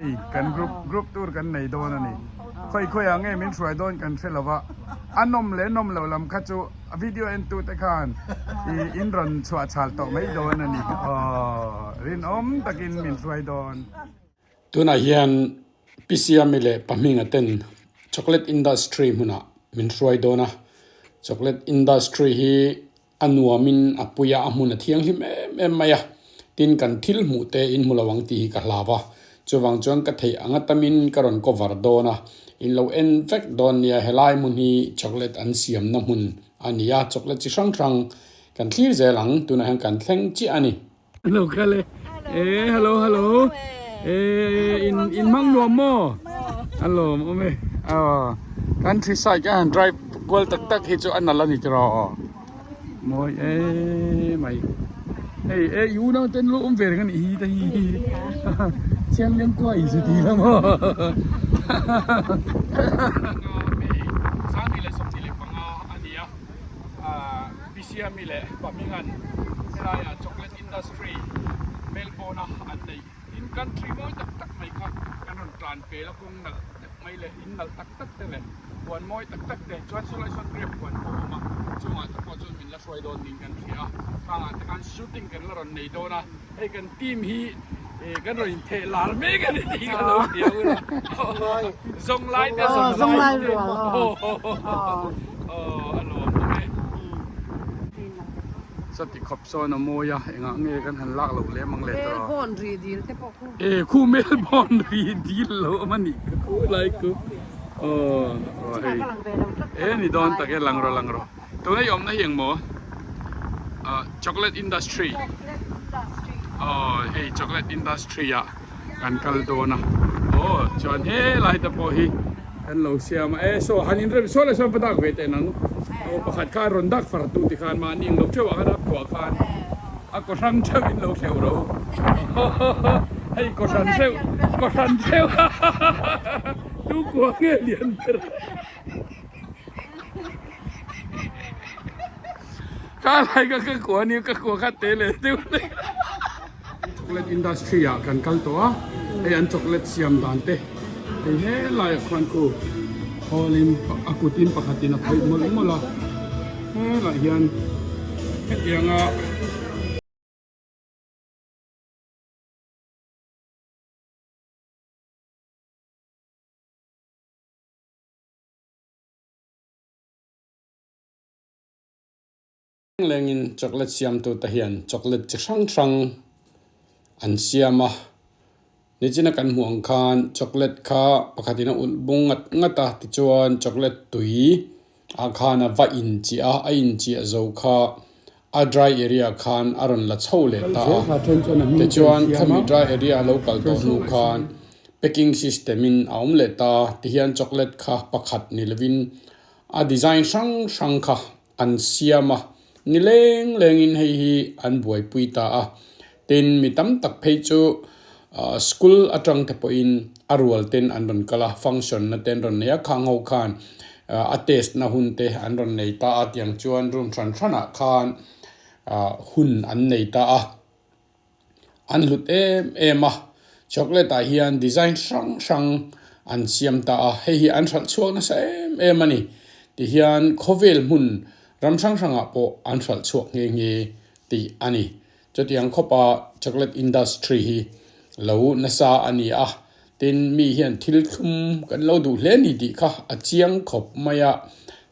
Hei kan group group tour kan nei dawn a ni. Khawi khawi ah nge min hruai dawn kan hre lo va, a nawm leh nawm loh lam kha chu video en tu te khan ih in rawn chhuah chhal tawh mai dawn a ni. Aw rinawm takin min hruai dawn. Tunah hian Pi Siami leh Pa Hminga ten chocolate industry hmunah min hruai dawn a, chocolate industry hi A nuamin a pui a, a hmun a thianghlim em em mai a, tin kan thil hmuh te in hmu lo ang tih hi ka hlau a, chuvang chuan ka theih anga tamin ka rawn cover dawn a, in lo en vek dawn nia, helai hmun hi chocolate an siamna hmun a ni a, chocolate chi hrang hrang kan thlir zel ang, tunah hian kan thleng chiah a ni. Hello kal e, e hello hello e in in hmang nuam maw? A lawm awm e, aw country side a han drive kual tak tak hi chu a nalh a ni tiraw mawi em mai hei e i unau ten lo awm ve reng a nih hi te hi thianghlim kuai in chu ti la maw 25 a ni a Siami leh Pahmingan helaiah chocolate industry Melbourne a an neih in country mawi tak tak mai kha kan rawn tlan pel a kawng nalh deuh mai leh in nalh tak tak te leh huan mawi tak tak te chuan saw lai sawn grape huan pawh a awm a chungah te pawh chuan min la hruai dawn niin kan hria a khangah te khan shooting kan la rawn nei dawn a hei kan team hi ih kan rawn intheh lar mek a ni tih ka lo hria ul a zawng lai te zawng lai te aw a lawm awm e. Chati khawp sawn a mawi a engah nge kan han lak loh lem ang leh tawh. Melbourne ri dil te pawh khu. E khu Melbourne ri dil lo awm a nih ka khu lai khu aw hei e ni dawn tak e lang rawh lang rawh tuna i awmna hi engmaw chocolate industry aw hei chocolate industry ah kan kal dawn a aw chuan helai te pawh hi. Kan lo siam a, e saw han inrem saw leh sawn va dak ve teh nang. Aw pakhat kha a rawn dak far tu ti khan mahni englo theuh ah khan a phuah khan a kaw hrang theuh in lo hleuh ro. Hei kaw hran theuh, kaw hran theuh tu kua nge lian ber. Kha lai kha ka kua nia ka kua kha te leh deuh hlek. Chocolate industry ah kan kal tawh a, hei an chocolate siam dan te hei helai ah khuan khu khawl in a kut in pakhat in a khawih mawlh mawlh a, helaiah hian hetiang a. Lengin chocolate siamtute hian chocolate chi hrang hrang an siam a, nichina kan hmuh ang khan chocolate kha pakhatin a ulh bung ngat ngat a tichuan chocolate tui ah khan a va inchiah a, a inchiah zo kha a dry area khan a rawn la chho leh ta a, tichuan khami dry area a lo kal tawh hnu khan packing system in a awm leh ta tihian chocolate kha pakhat ni lovin a design hrang hrang kha. An siam a, ni leng lengin hei hi an buaipui ta a. Tin, mi tam tak phei chu school atang te pawhin a rual ten an rawn kal a, function na te an rawn nei a, khang ho khan a test na hun te an rawn nei ta a, tiang chuan room hran hranah khan hun an nei ta a. An hlut em em a, chocolate ah hian design hrang hrang an siam ta a, hei hi an hralh chhuak nasa em em a ni. Tihian khawvel hmun ram hrang hrangah pawh an hralh chhuak nghe nghe tih a ni. Chutiang khawpa chocolate industry hi lo nasa a ni a, tin mi hian thil thlum kan lo duh hle ni tih kha a chiang khawp mai a.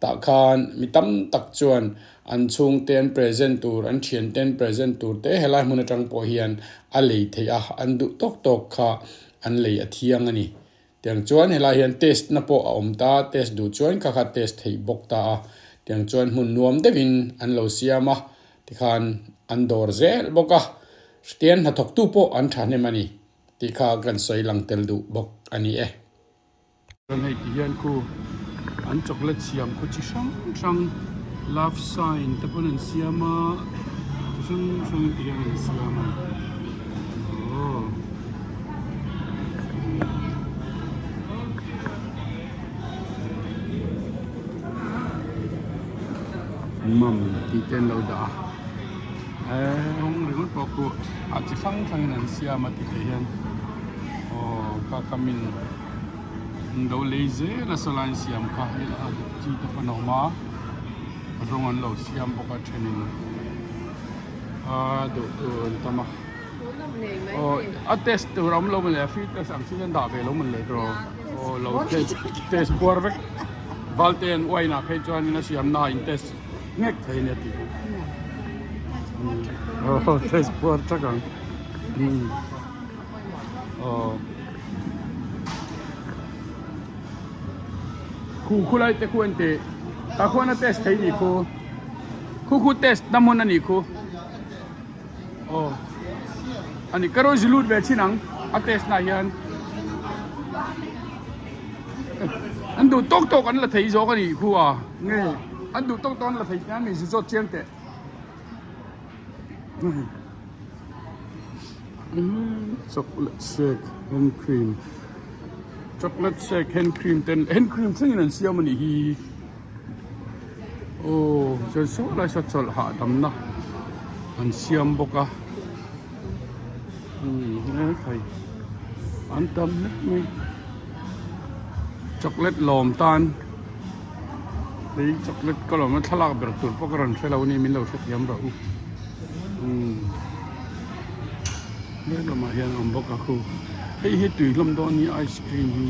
Tah khan mi tam tak chuan an chhungte an present tur, an thiante an present tur te helai hmun atang pawh hian a lei theih a, an duh tawk tawk kha an lei a thiang a ni. Tiang chuan helai hian test na pawh a awm ta, test duh chuan kha kha test theih bawk ta a, tiang chuan hmun nuam deuhin an lo siam a, tikhan an dawr zel bawk a, hriatian hnathawktu pawh an thahnem a ni tih kha kan sawi lang tel duh bawk a ni e. Chuan hei ti hian khu an chocolate siam khu chi hrang hrang love sign te pawn an siam a chi hrang hrang ti hian an siam a ni aww. Mam tih te an lo dah a he rawng ringawt pawh khu a chi hrang hrangin an siam a ti te hian. Aw kha kha min an lo lei zel a saw lai an siam kha hei a chi te pawn a awm a rawng an lo siam bawk a thenin a duh tur an tam a aw a test tur a awm lo maw le a free test ang chiin an dah ve lo maw le tawh aw lo test test puar vek valte an wine ah phei chuanin a siamna ah in test nghek thei a nia tih aw test puar tak ang. Aw Khu khu lai te khu an ti tah khuan a test thei ni khu khu khu test na hmun a ni khu aw a ni ka rawn zi lut ve chin ang a test na hian an duh tawk tawk an la thei zawk a ni khu a nge an duh tawk tawk an la thei hian min zi zawt chiang teh. Chocolate shake hand cream chocolate shake hand cream ten hand cream thlengin an siam a nih hi aw chuan saw lai saw chawlh hahdamna an siam bawk a umm hei an tam hle mai chocolate lawm tan. Hei chocolate ka lawm a thlalak ber tur pawh ka rawn hre lo a ni min lo hrethiam rawh u umm he lamah hian a awm bawk a khu hei hi tui hlawm dawn hi ice cream hi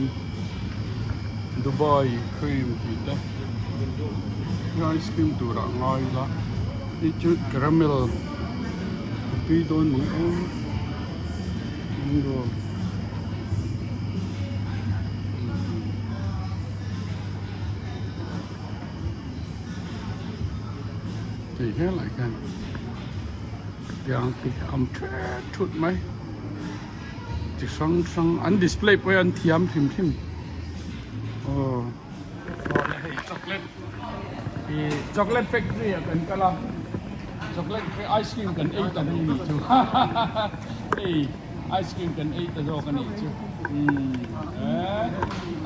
Dubai cream tih te ice cream turah ngai ila hei chu caramel a tui dawn mai aw mango. Tih helai hian tiang te hi a awm thet thut mai chi hrang hrang an display pawh hi an thiam hrim hrim aw chuan hei chocolate ih chocolate factory ah kan kal a chocolate ice cream kan ei ta mai a nih chu hei. Ice cream kan ei ta zawk a nih chu umm eh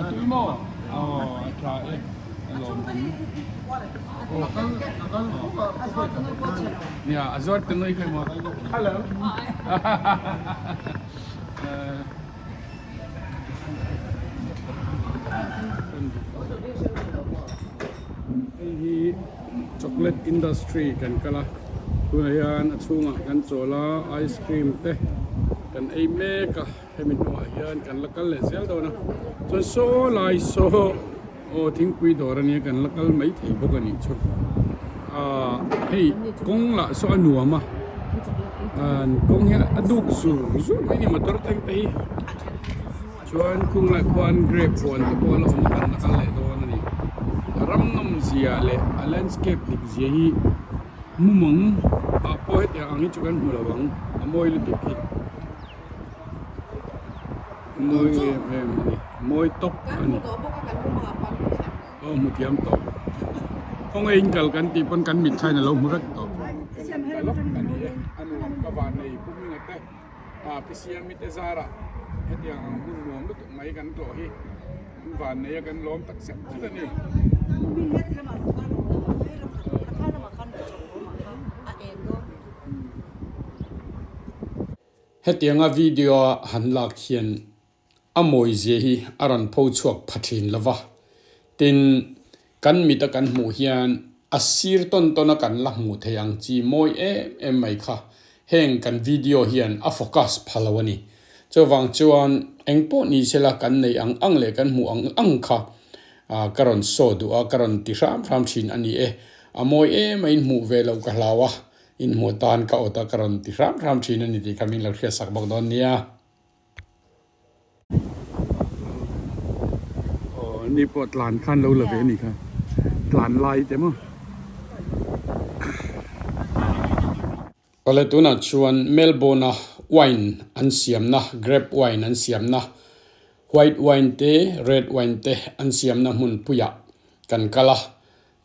a tui maw aw a tha e a lawm awm nia a zuar ta nui kha maw hello hei hi chocolate industry kan kal a tunah hian a chhungah kan chawl a ice cream te kan ei mek a hemi hnuah hian kan la kal leh zel dawn a chuan saw lai saw aw thingpui dawr ania kan la kal mai thei bawk a nih chu ahh hei kawng lah saw a nuam a kawng hi a duk zur zur mai a ni motor thleng te hi. Chuan khung lai khuan grape huan te pawh a la awm a kan la kal leh dawn a ni. A ram nawm zia leh a landscape dik zia hi mumang ah pawh hetiang ang hi chu kan hmu lo ang a mawi lutuk hi a mawi em em a ni a mawi tawp a ni. Aw hmu thiam tawp. Khawnge in kal kan tih pawn kan mitthla in a lo hmu vek tawh. Ta lawk a ni e a nuam ka van nei pu hminga te. Ah pi siami te zarah hetiang ang hun nuam lutuk mai kan tlawh hi an van nei a kan lawm tak zet zet a ni. Hetianga video a han lak hian a mawizia hi a rawn pho chhuak pha thin lo va, tin kan mit a kan hmuh hian a sir tawn tawn a kan la hmuh theih ang chi mawi em em mai kha heng kan video hian a focus pha lo a ni. Chuvang chuan engpawh ni sela kan neih ang ang leh kan hmuh ang ang kha ka rawn saw duh a, ka rawn ti hram hram thin a ni e. A mawi em a inhmuh ve loh ka hlau a, inhmuh tan ka awt a ka rawn ti hram hram thin a ni tih kha min lo hriatsak bawk dawn nia. Aw ni pawh tlan khan lo la ve a nih kha tlan lai te maw. Awle tunah chuan Melbourne a wine an siamna grape wine an siamna white wine te red wine te an siamna hmun puiah kan kal a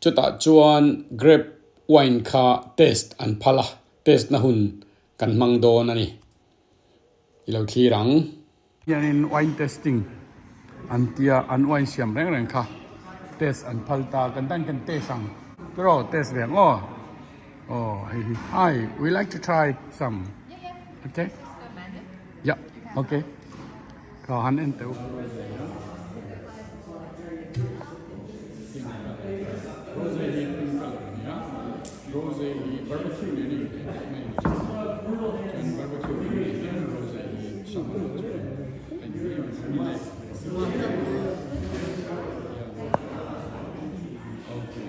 chutah chuan grape wine kha test an phal a test na hun kan hmang dawn a ni. I lo thlir ang. Hianin wine testing an tia an wine siam reng reng kha test an phal ta kan tan kan test ang tiraw test ve ang aw aw hei hi hi we like to try some okay yeah okay. Kha han en teuh. Rose hi pink colour a nia, rose hi barbecue nen a inhmeh khawp mai a ni. Chuan barbecue nen a hian rose hi sam a lo chuan a inhmeh em em a ni. Okay.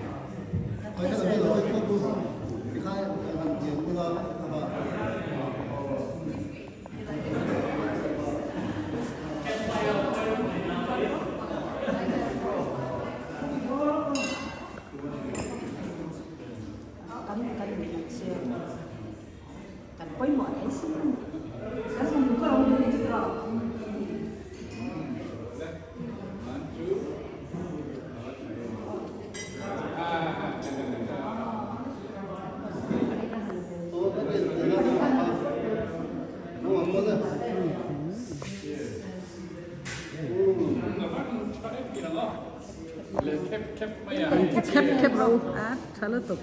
Khep khep ro a tha lutuk.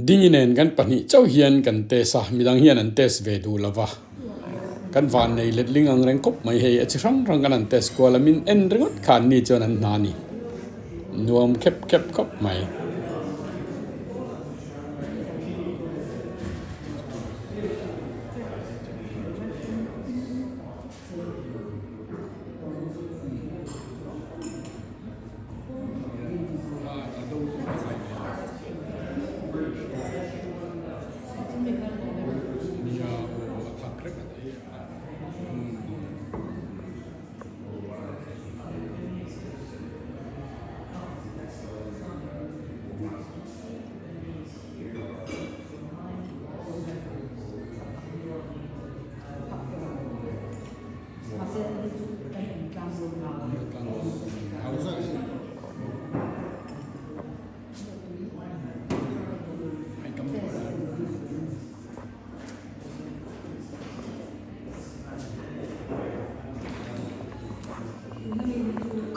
Dingi nen kan pahnih chauh hian kan test a, midang hian an test ve duh lo va. Kan van nei letling ang reng khawp mai hei, a chi hrang hrang kan han test kual a, min en ringawt kha an ni chuan an hna a ni. Nuam khep khep khawp mai.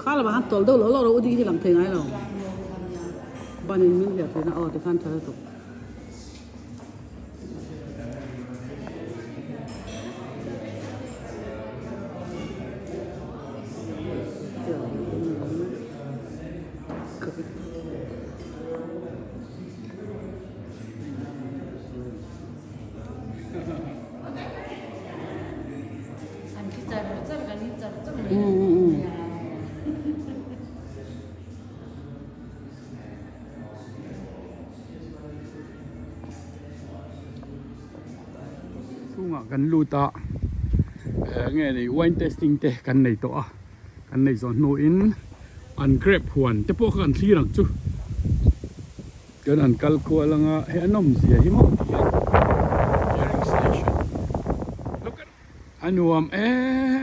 Kha lamah khan tawlh deuh loh loh rawh u ding hi lang thei ngai lo banin min hliah thei na aw tikhan tha lutuk. Chhungah kan lut a eng nge ni wine tasting te kan nei tawh a kan nei zawh hnuin an grape huan te pawh kha kan thlir ang chu kan han kal kual anga hei a nawmzia hi maw ti hian hearing station a nuam e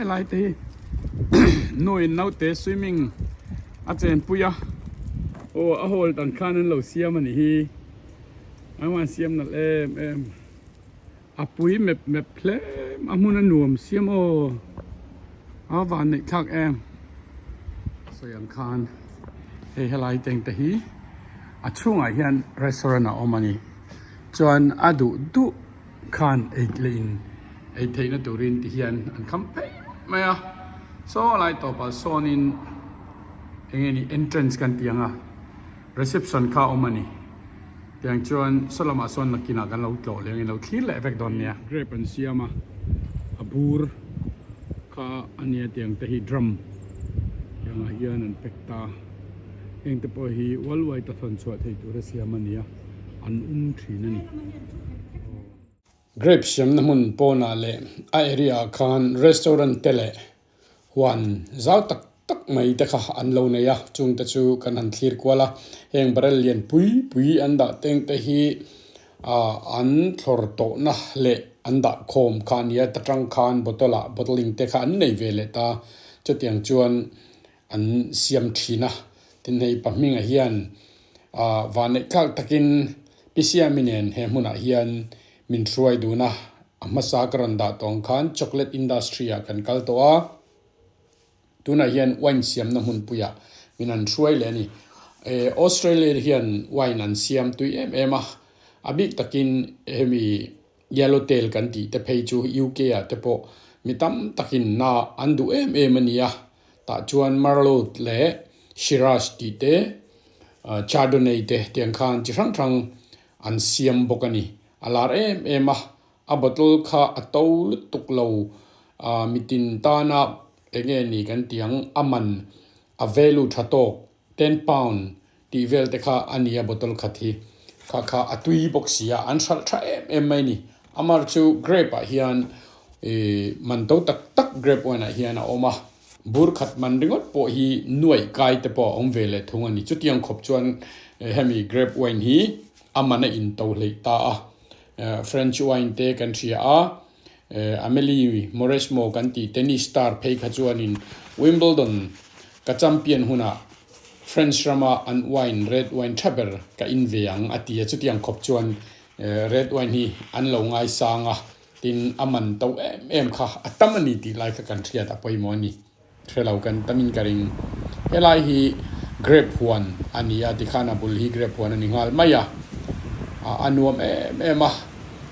lai te hi nuin naute swimming a chenpui a aw a hall dang khan an lo siam a nih hi an van siam nalh em em a pui mep mep hle a hmun a nuam siam aw a van neih thlak em sawi ang khan hei helai teng te hi a chhungah hian restaurant a awm a ni chuan a duh duh. Khan ei leh in ei theihna turin ti hian an kham phei mai a, saw lai tawpah sawnin eng nge ni entrance kan tih ang a, reception kha a awm a ni. Tiang chuan saw lamah sawn nakinah kan lo tlawh leh angin lo thlir leh vek dawn nia. Grape an siam a, a bur kha a nia tiang te hi drum tiangah hian an pack ta a, heng te pawh hi ual uai ta thawn chhuah theih tur a siam a ni a. an um thin a ni. Grape siamna hmun pawnah leh a area ah khan restaurant te leh huan zau tak tak mai te kha an lo nei a, chung te chu kan han thlir kual a, heng barrel lian pui pui an dah teng te hi ah an thlawr tawhna leh an dah khawm kha a ni a, ta tang khan bottle ah bottling te kha an nei ve leh ta, chutiang chuan an siam thin a, tin hei pahmingah hian ah vanneih tlak takin Pi Siami nen he hmunah hian min hruai dun a, a hmasa ka rawn dah tawng khan chocolate industry ah kan kal tawh a, tunah hian wine siamna hmunpuiah min han hruai leh a ni. Australia hian wine an siam tui em em a, a bik takin hemi yellow tail kan tih te phei chu UK ah te pawh mi tam takin na an duh em em a ni a, tah chuan Merlot leh Shiraz tih te Chardonnay te tiang khan chi hrang hrang an siam bawk a ni. A lar em em a, a bottle kha a to lutuk lo ah mitin tana eng nge ni kan tih ang a man a value tha tawk £10 tih vel te kha a ni a bottle khat hi kha kha a tui bawk si a an hralh tha em em mai a ni amar chu grape ah hian ih man to tak tak grape wine ah hian a awm a bur khat man ringawt pawh hi nuaih kai te pawh a awm ve leh thung a ni chutiang khawp chuan hemi grape wine hi a man a in to hleih ta a French wine te kan hria a Amelie Mauresmo kan tih tennis star phei kha chuanin Wimbledon ka champion hunah French rama an wine red wine tha ber ka in ve ang a ti a chutiang khawp chuan red wine hi an lo ngaisang a tin a man to em em kha a tam a ni tih lai kha kan hriat a pawimawh a ni. Hre lo kan tamin ka ring. Helai hi grape huan a ni a, tikhan a bul hi grape huan a ni nghal mai a. A nuam em em a,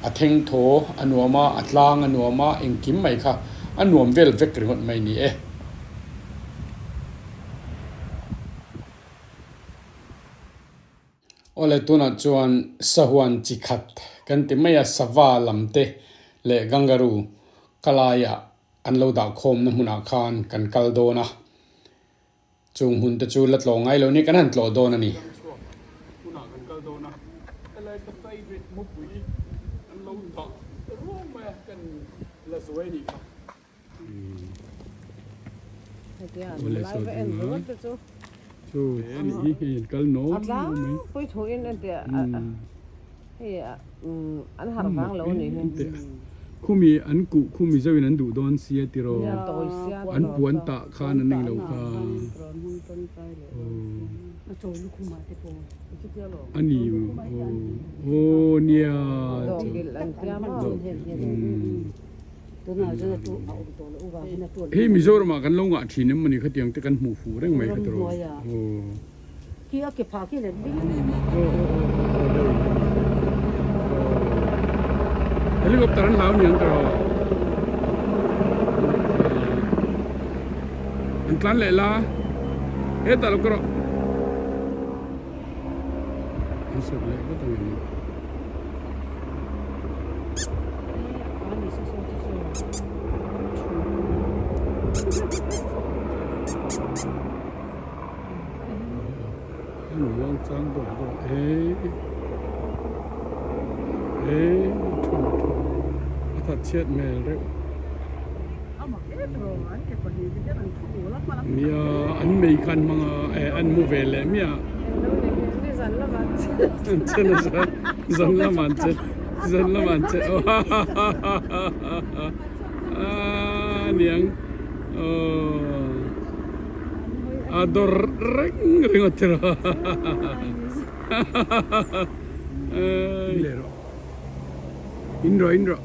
a thengthaw a nuam a, a tlang a nuam a, engkim mai kha a nuam vel vek ringawt mai ni e. Awle tunah chuan sahuan chi khat kan ti mai a, sava lam te leh kangaroo ka laiah An lo dah khawmna hmunah khan kan kal dawn a, chung hun te chu la tlawh ngai lo ni, kan han tlawh dawn a ni. Hmunah kan kal dawn a, helai ka favourite mupui an lo dah ruang mai a, kan la zuai a nih kha. Awle saw ding a, chu he a nih hi, hei an kal nawm nawm mai. Khumi an kuh khumi zauhin an duh dawn sia tiraw an puan tah khan an englo kha a ni aw nia hei Mizoram ah kan lo ngah thin em mawni khatiang te kan hmuh fuh reng mai kha tiraw aw. Khi a ke phah khi let ding. Helicopter an hlau niang tawh. An tlan leh la. Hetah lo ka rawh. An sawt leh vat ang em. Muang chang dawk dawk e e thu thu a that chhiat hmel reuh nia an mei khan hmang a eh an mu ve leh miah an che nasa zan lamah an che zan lamah an che aw ha ha ha ha ha a niang aw. A dawr reng ringawt thei rawh. In rawh in rawh.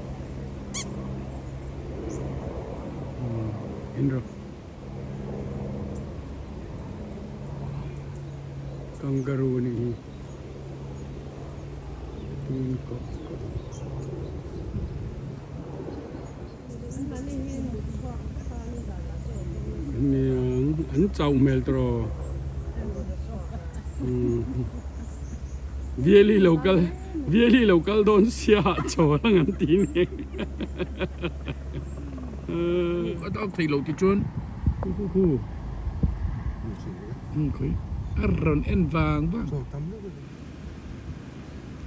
In rawh. Kangaroo a nih hi. Tun kawh kawh. Niang an chauh hmel tawh Viali lo kal Viali lo kal dawn sia chaw ang an ti ni a dak thei lo ti chuan khu khu khu khawi a rawn en vang vang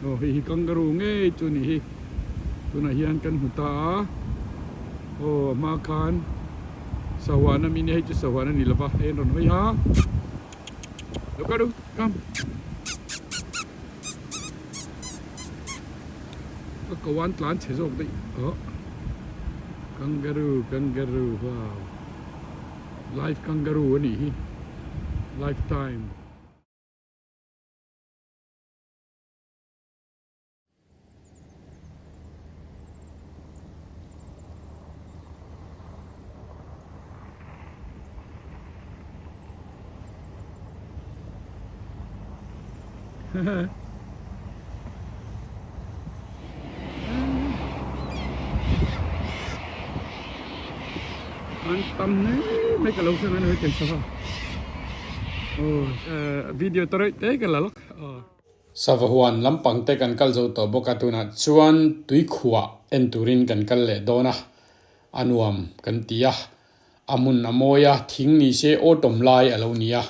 Aw hei hi kangaroo ngei chu a ni hi tunah hian kan hmu ta a aw a hma khan sahuan ami nia hei chu sahuan a ni lova hei an rawn hawi a lo kal u come ka ko an tlan chhe zawk daih aw kangaroo kangaroo wow live kangaroo a nih hi lifetime. An tam hle mai ka lo hre mai lo hei tel sava. Aw video ta rawih te ka la lawk. Sava huan lampang te kan kal zo tawh bawk a tunah chuan tuikhuah en turin kan kal leh dawn a a nuam kan ti a a hmun a mawi a thing ni se autumn lai a lo ni a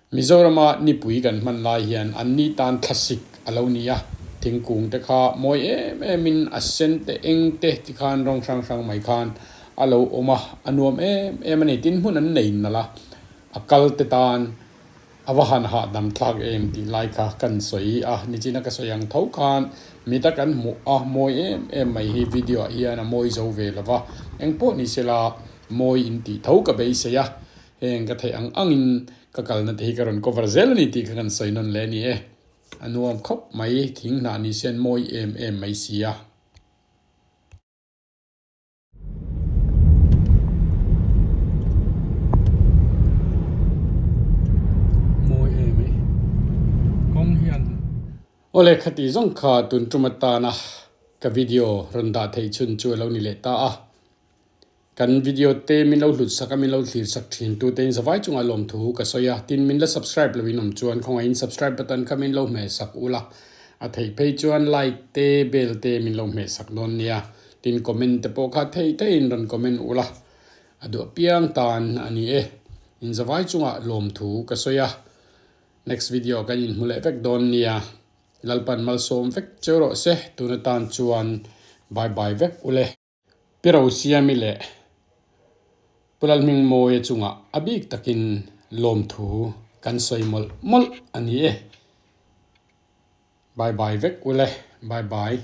Mizorama nipui kan hman lai hian an ni tan thlasik a lo ni a, thingkung te kha mawi em emin a sen te eng te ti khan rawng hrang hrang mai khan a lo awm a, a nuam em em a ni. Tin hmun an nei nalh a, a kal te tan a va han hahdam thlak em tih lai kha kan sawi a, nichina ka sawi ang tho khan mita kan hmuh a mawi em em mai hi video ah hian a mawi zo ve lo va, engpawh ni sela mawi intih tho ka beisei a. Heng ka theih ang angin ka kalna te hi ka rawn cover zel a ni tih kha kan sawi nawn leh a ni e. A nuam khawp mai, thing hnah ni se an mawi em em mai si a. Mawi em e. Kawng hian. Awle khati zawng kha tun tum atana ka video rawn dah theih chhun chu a lo ni leh ta a. Kan video te min lo hlut sak a, min lo thlir sak thin tu te in zavai chungah lawmthu ka sawi a, tin min la subscribe lo in awm chuan khawngaih in subscribe button kha min lo hmeh sak ula, a theih phei chuan like te bell te min lo hmeh sak dawn nia, tin comment te pawh kha theih theih in rawn comment ula, a duh apiang tan a ni e, in zavai chungah lawmthu ka sawi a, next video kan inhmu leh vek dawn nia, Lalpan malsawm vek cheu rawh se, tun atan chuan bye bye vek ule. Pi Rosiami leh Pu Lalhmingmawia chungah a bik takin lawmthu kan sawi mawlh mawlh a ni e. Bye bye vek ule. Bye bye.